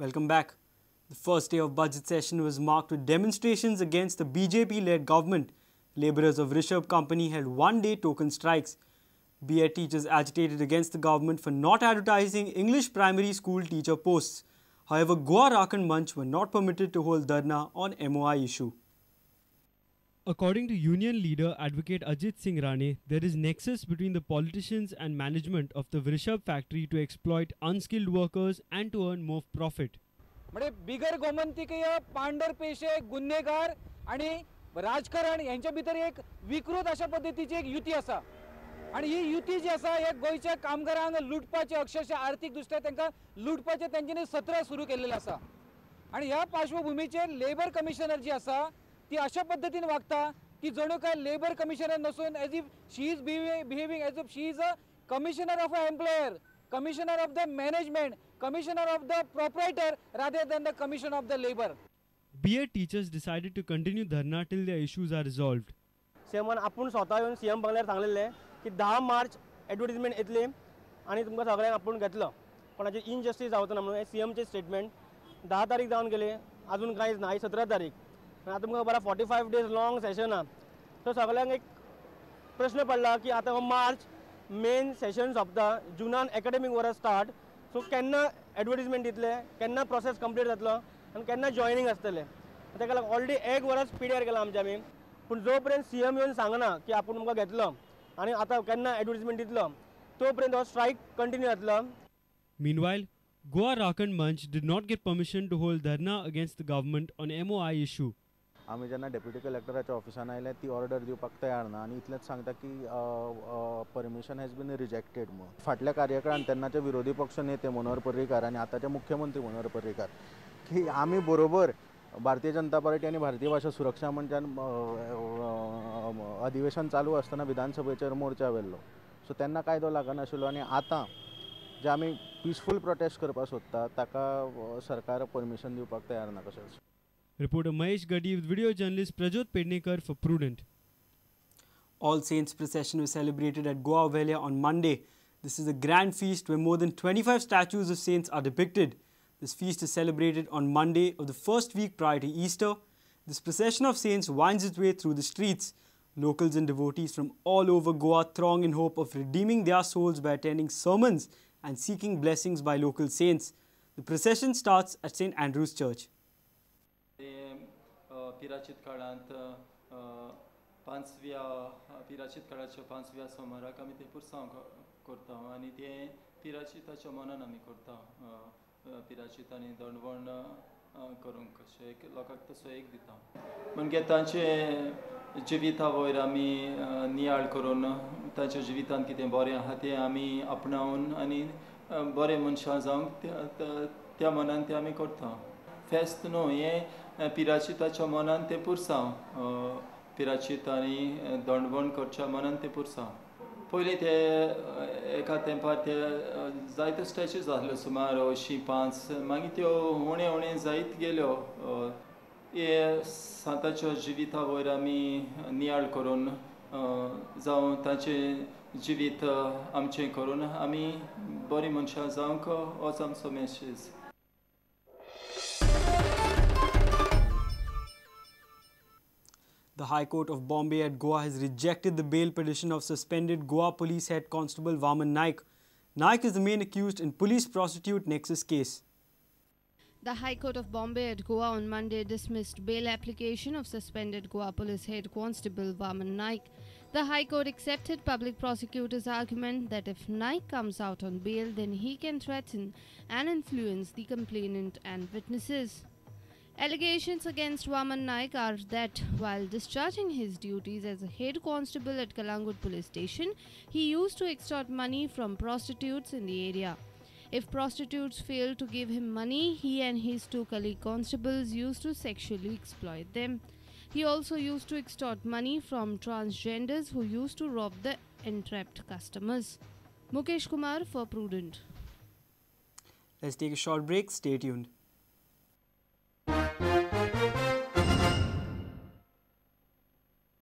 Welcome back. The first day of budget session was marked with demonstrations against the BJP-led government. Labourers of Vrishab company held one-day token strikes. B.Ed teachers agitated against the government for not advertising English primary school teacher posts. However, Goa Rakhan Manch were not permitted to hold dharna on MOI issue. According to union leader Advocate Ajit Singh Rane, there is nexus between the politicians and management of the Vrishab factory to exploit unskilled workers and to earn more profit. म्हणजे बिगर गोमंतकीय पांढर पेशे गुन्हेगार आणि राजकारण यांच्या भितर एक विकृत अशा पद्धतीची एक युती आसा आणि ही युती जी आसा हे गोंयच्या कामगारांक लुटपाचे अक्षरशः आर्थिक दृष्ट्या तांकां लुटपाचे तेंच्यांनी सत्र सुरू केल्लें आसा आणि ह्या पार्श्वभूमीचेर लेबर कमिशनर जी आसा ती अशा पद्धतीन वागता की जणू काय लेबर कमिशनर नसून as if she is behaving as if she is a commissioner of a employer, commissioner of the management, commissioner of the proprietor rather than the commission of the labour. B.Ed teachers decided to continue dharna till their issues are resolved. सीएमान आपूण स्वता येवन CM बंगल्यार सांगलेलें की 10 मार्च advertisement येतली आनी तुमकां सगळ्यांक आपूण घेतलो, कोणाचें इनजस्टीस जावचो ना म्हणून हें सीएमचें स्टेटमेंट. 10 तारीख जावन गेली, अजून कांयच ना. आयज 17 तारीख आतां तुमकां खबर आसा 45 डेज लॉंग सेशन आहा. सो सगळ्यांक एक प्रश्न पडला की आतां हो मार्च मेन सेशन सोंपता, जुनान एकाडेमीक वर्स स्टार्ट, सो केन्ना एडवर्टीजमेंट दितले, केन्ना प्रोसेस कंप्लीट जातलो आनी केन्ना जॉयनींग आसतलें. ताका लागून ऑलरेडी एक वर्स पिड्यार गेलां आमचें आमी, पूण जो पर्यंत सी एम येवन सांगना की आपूण तुमकां घेतलो आनी आतां केन्ना एडवर्टीजमेंट दितलो तो पर्यंत हो स्ट्रायक कंटिन्यू जातलो. Meanwhile, Goa Rakhan Manch did not get permission to hold dharna against the government on MOI issue. आमी जेन्ना डेप्युटी कलेक्टराच्या ऑफिसान आयले ती ऑर्डर दिवपाक तयार ना आनी इतलेंच सांगता की परमिशन हॅज बीन रिजेक्टेड म्हणून. फाटल्या कार्यकाळान तेन्नाचे विरोधी पक्ष नेते मनोहर पर्रीकार आनी आतांचे मुख्यमंत्री मनोहर पर्रीकार की आमी बरोबर भारतीय जनता पार्टी आनी भारतीय भाशा सुरक्षा मंचान अधिवेशन चालू आसतना विधानसभेचेर मोर्चा व्हेल्लो. सो तेन्ना कायदो लागनाशिल्लो आनी आतां जे आमी पिसफूल प्रोटेस्ट करपाक सोदता ताका सरकार परमिशन दिवपाक तयार ना कशेंच. Reporter Mahesh Gadi with video journalist Prajot Pednekar for Prudent. All Saints procession was celebrated at Goa Velha on Monday. This is a grand feast where more than 25 statues of saints are depicted. This feast is celebrated on Monday of the first week prior to Easter. This procession of saints winds its way through the streets. Locals and devotees from all over Goa throng in hope of redeeming their souls by attending sermons and seeking blessings by local saints. The procession starts at St. Andrew's Church. पिराचीत काळांत पांचव्या पिराचीत काळाच्या पांचव्या सोमाराक आमी तें पुरसांव करता आनी तें पिराचिताच्या मनान आमी करता. पिराचीत आनी दंडवण करूंक अशें एक लोकांक तसो एक दिता म्हणजे तांचे जिविता वयर आमी नियाळ करून तांच्या जिवितांत कितें बरें आहा तें आमी आपणावन आनी बरें मनशां जावंक त्या मनान तें आमी करता. फेस्त न्हू हें पिराचिताच्या मनान तें पुरसांव, पिराचीत आनी दंडवण करच्या मनान तें पुरसांव. पयलीं ते एका तेंपार ते जायते स्टॅच्यूज आसल्यो सुमार 85, मागीर त्यो उणें उणें जायत गेल्यो. हे सांताच्या जिविता वयर आमी नियाळ करून जावं तांचें जिवीत आमचें करून आमी बरीं मनशां जावंक होच आमचो message. The High Court of Bombay at Goa has rejected the bail petition of suspended Goa Police Head Constable Vaman Naik. Naik is the main accused in police prostitute nexus case. The High Court of Bombay at Goa on Monday dismissed bail application of suspended Goa Police Head Constable Vaman Naik. The High Court accepted public prosecutor's argument that if Naik comes out on bail, then he can threaten and influence the complainant and witnesses. Allegations against Vaman Naik are that while discharging his duties as a head constable at Calangute police station, he used to extort money from prostitutes in the area. If prostitutes failed to give him money, he and his two colleague constables used to sexually exploit them. He also used to extort money from transgenders who used to rob the entrapped customers. Mukesh Kumar for Prudent. Let's take a short break. Stay tuned.